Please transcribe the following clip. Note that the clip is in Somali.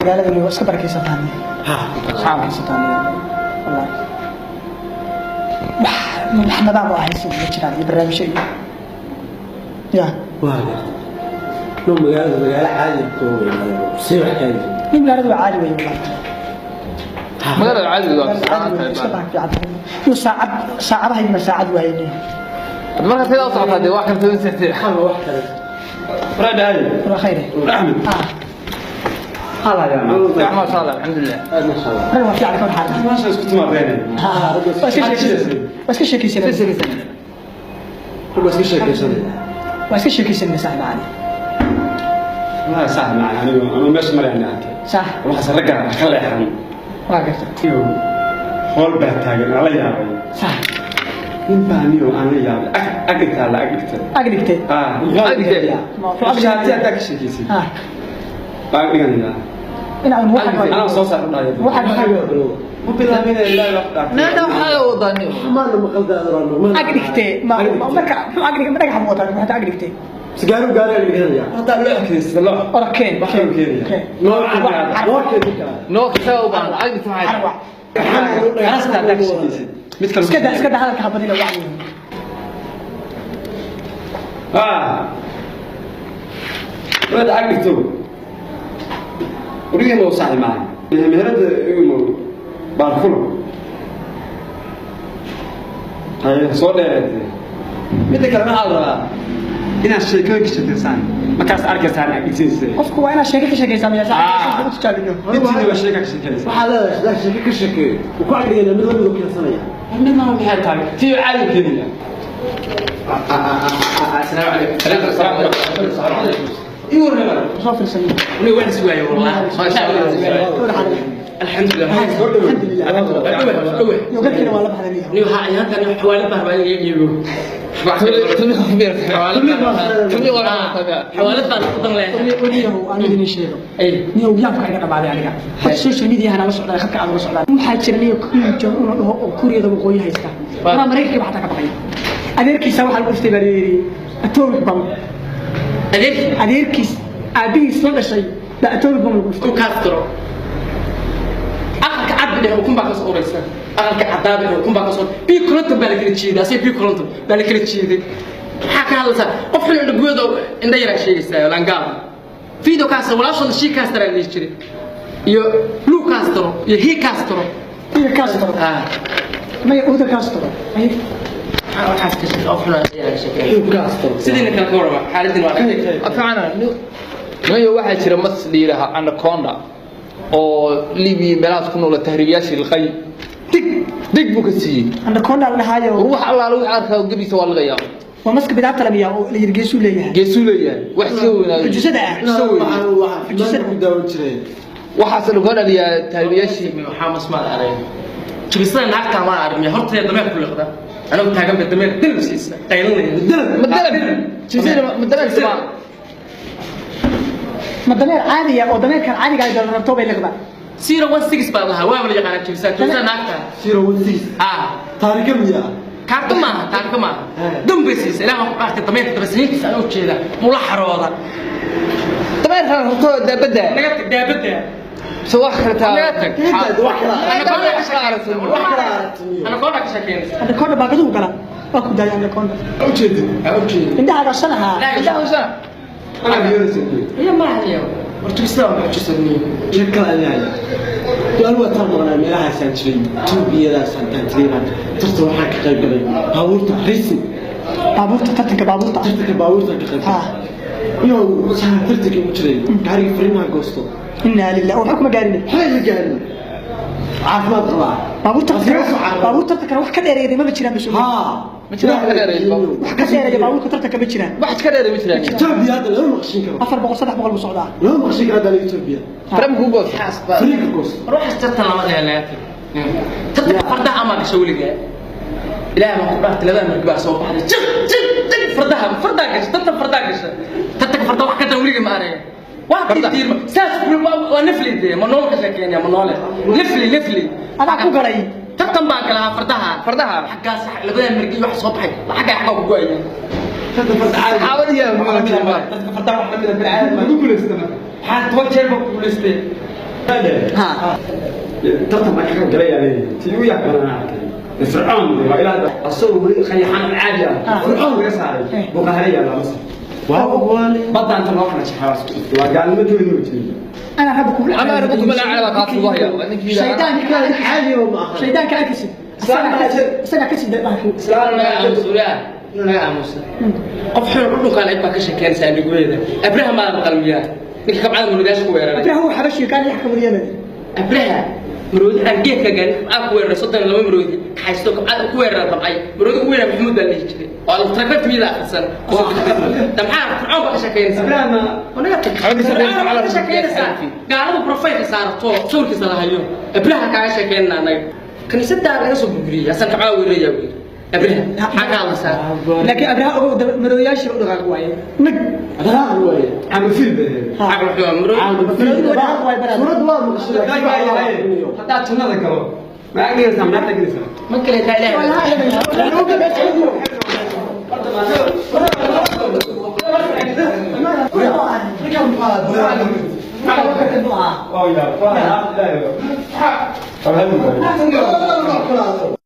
Magaalada waa iska barakaysataan. Ha. Barakaysataan wallahi. Wax nidaam oo haysan ma jiraan iyo barnaamijyo iyo ya Waa gartay. No, magaalada magaalo caadi ku weyn. Si wax ka yihiin. Nin magaalada waa caadi wey wallahi. Magaalada caadiga waa Magaalada caadi wey, iska barak fiican tahay. Iyo saacad saacadaha iyo saacad waayeen. Marka sidaa u socotaa dee wax kale soo seextay. Waxa wax kale. Fred. Waa khayr. Axmed. Ah. Hala. Ma sha Allah, alxamdulilah. Ma sha Allah. Rag waa fiican ka xaalad. Maasha isku timaadeen. Ha, waa iska sheekaysan. Waa iska sheekaysan. Rag waa iska sheekaysanaya. Waa iska sheekaysan saaxiib caadi. Ma sax macna anigu anu meesha marayna arkay. Sax. Waxa ragga ka leexan. Waa gartay. Iyo hool baa taagan aan la yaabay. Sax. Nin baa niyo aan la yaabay. Ag dhigtaa la ag dhigtay. Ag dhigtay. Ah. Ag dhigtay. Shaati haddaa ka sheekaysid. Ha. Baan dhiganayaa. In aan waxa Anaa soo saar u dhahay. waxa Ma bilaabin ilaahay wax dhaafay. Nana waxaa wadani. Maana maqal daadran ma. Ag dhigtay ma marka muxuu ag dhigtay dhagax buu wataa muxuu ag dhigtay. Sigaaru gaari ay dhiganaya. Haddaa loo ekaysta loo. Orakeen. Waxaan keenaya. Nooca noo keeni kara. Noo kisaa u baahan ag dhigtay maxay? Arwax. Rasta haddaa ka sheekaysid. Mid kale. Iska daa hadalka habadina wax. Ah. Wada ag dhigto. Uriga ma saxi maaha. Meherada igu baarkulo. Hay soo dheereetay. Midda kale waxaa la rabaa inaad sheekooyin ka sheekaysaan. Markaas arkaysaan ag dhigtaysa. Qofku waa inaad sheeko ka sheekaysaa miyaa sax u tijaabino. Intiina waa sheeka ka sheekaysa. Waxaa leedahay sidaa sheeko ka sheekeeyo. Wuu ku agdhiganaya mid lamid u keensanaya. Midna maxay tahay? Tii caadi keenaya. السلام عليكم. السلام عليكم. ايوه الرجال. Soo fiirsan. وني واحد سواي والله. ما شاء الله. الحمد لله. الحمد لله. الحمد لله. Iyo dadkina waa la baxday. ني waxa ay halkan xawaalad baa rabaa inay iibiyo. Xawaalad baan ku dan leeyahay. Weliyahu aan idin sheego. Ay. Niyow yaabka iga dhamaaday aniga. Hada social media hana la socdaa khadka aad la socdaa. Waxaa jira niyow Kim Jong Un oo dhaho oo Kuuriyada waqooyi haysta. Waa Mareykanka baa xataa ka baqaya. Adeerkiisa waxaa lagu dhuftay baa la yidhi atomic bomb. Adeer Adeerkiis aabihiis la dhashay baa atomic bomb lagu dhuftay. ku kaastro. Aqalka cad dheh ukun baa ka soo uraysa. Aqalka cadaab dheh ukun baa ka soo. Bi kulanta baa la kala jiiday. Asay bi kulanta baa la kala jiiday. Maxaa ka hadlaysaa? Qof xun indho indho yara sheegaysaa langaab. Fido kaas walaashood shii kaastara la jiray. Iyo Lu Castro iyo He Castro. Iyo Castro. Ah. Maya Uda Castro. Ay Waxaas ka sheekay qof xun ayaa sheegay. Castro. Sidii kala ka warama xaaladin waa dhacday. Afcana nimayo waxaa jira mas la yidhaaha anaconda oo Libiya meelahaas ku noola tahriibayaashii liqay dig dig buu ka siiyey. Anaconda la dhahaayo. Ruux allaale wixii arkaa gebiisa waa liqayaa. Waa maska bidaarta la miyaa oo la yiri geesuu leeyahay. Geesuu leeyahay wax soo weynaaday. Mucjisada ah. Soo weyn. Waxaan ku daawan jiray. Waxaas lagu dhaliyaa tahriibayaashii. Waxaa masmaad arag. Jibisada naagta ma arag horteeda dameer ku liqda. Anigu taagan bay dameer dilib siisa. Qaylinaya. Ma dalab jibisada ma dalab sama. Ma dameer caadi ah oo dameerkan caadiga ah oo rabto bay liqdaa. 016 baa lahaa waa la yaqaanaa jibisada jibisada naagta. 016. Ah. Taariikh miyaa? Kaarto maaha, taariko maaha. Dambay siisa ilaaha ku dhaartay dameerka dabasniintiisa anuu jeeda mula xarooda. Dameerkan rabto daabadda. Naga tag daabadda. Soo wax kale taa. Naga tag. Wax kale. Anaconda ka sheekeynaysa. Wax kale aragtimiyo. Anaconda ka sheekeynaysa. Anaconda baa gaduhu gala. Waa ku daaya anaconda. Ujeedid. Ujeedid. Indhaha gashan ahaa. Indhaha gashan. Ana biyoonaysa. Iyo ma hayo. War jibisada waa mucjisadniyo. Sheeko kale ayaan hayaa. Su'aal waa taan maqnaa meelahaasaan jiray. Tuubiyadaasaan taan jiray baan. Tartan waxaan ka qayb galay. Baabuurta racing. Baabuurta tartanka baabuurta. Tartanka baabuurta ka qayb galay. Ha. Iyo waxaan tartanka ugu jiray. Gaariga fariimaha goosto. Inna lillahi wa xukma gaarin. Maxay la gaarin? Caafimaad qabaa. Baabuurta baabuurta tartanka wax ka dheereeyay ma jiraan bisho. Ha. Ma jiraan wax ka dheereeyay. Wax ka dheereeyay baabuurta tartanka ma jiraan. Wax ka dheereeyay ma jiraan. Itoobiya hadda lama maqshin karo. 400 300 buu socdaa. Lama maqshin karo hadda Itoobiya. Faram ku goos. Fariinka goos. War waxaas tartan lama dheeleeyo. Tartanka fardaha ama gasho weligaa. Ilaahay ma ku dhaartay labada markii baa soo baxday. Jig jig jig fardaha fardaha gasho tartan fardaha gasho. Tartanka fardaha wax ka tan weligaa ma arag. Waa tiirma saas waa nafli dee ma nool ka sheekeynaya ma noole. Nafli nafli. Adaa ku galay. Tartan baa kala fardaha. Fardaha. Xaggaas labada markii wax soo baxay. Xagga xagga ku go'aya. Tartan fardaha. Saxaabada yaa Tartanka fardaha wax la mid ah bilcaadi. Ku guuleystay marka. Waxaan 10 jeer baan ku guuleystay. Ha. Tartan baan ka qayb galay yaa leeyahay. Tii ugu yaab badan aan arkay. Fircoon waa ilaa hadda asagoo weli qayaxaan caadi ah. Fircoon laga saaray. Buu qaahire yaallaa Masar. Badda inta loo kala jeexay waa isku dhuftay. Waa gaalnimo dawlad oo jirin. Ana rabbukum. Ana rabbukum al-a'la baa kaas lagu hayaa. Waa ninkii yidhaha- Shaydaanka caadi ma aha. Shaydaanka arkaysid. Isaga ka sii bahalkii. Inuu naga aamuso, yaa. Inuu naga aamuso. Qof xun u dhunkaan cid baa ka sheekeynaysaa aniguweeda. Abraha maa maqal miyaa? Ninka kabcada maroodiyaasha ku weeraray. Abraha uu xabashi kaan yax ka wariyay. Abraha maroodi aan geedka gaarin kabcada ku weeraray 32 maroodi kaxaysto kabcada ku weeraray damcay. Maroodi ugu weeraray Maxamuud baa la dhihi jiray. Waa lagu tarakarta miyada akhrisan. Damcaa Fircoon baa ka sheekeynaysaa. Abraha Wanaga tag. Fircoon baa ka sheekeynaysaa. Gaaladu profile-ka saarto sawirkiisa la hayo. Abraha kaaga sheekeynaa anaga. Kaniisaddaa laga soo burburiyey. Asan kabcada weerarayaa buu yidhi. Abraha maxaa ka hadlaysaa? Laakiin Abraha ogow maroodiyaashii u dhaqaaq waaye. Nag. Dhaqaaq waaye. Camu fil bay ahayd. Caqli xumo maroodi. Maroodi waa dhaqaaq waaye baraad. Suurad waa maqashay. Haddaad jannada galo, ma ag dhigaysaa, ma naarta gelaysaa? Ma kale taa Ilaahay. Waa yaab. Waa yaab. Ilaahay. Waa yaab.